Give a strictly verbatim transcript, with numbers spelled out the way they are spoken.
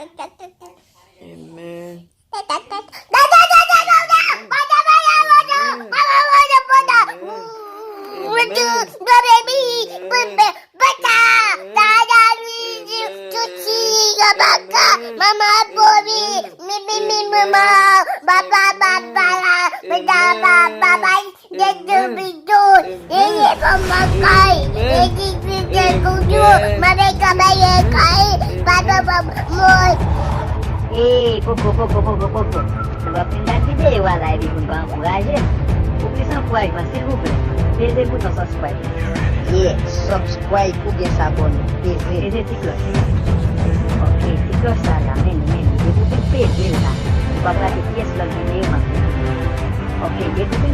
Amen. Ey, poko, poko, poko, poko. Nou p ap fin gad videyo a la epi pou n pa ankouraje l. Pou plis ankourajman, silvouplè, peze bouton subscribe. Yeah, subscribe oubyen sabone. Peze. Peze ti klòch. Ok, ti klòch sa la, men li, men li. Depi w fin peze l la, ou p ap rate pyès lòt videyo m ap fè. Ok, depi w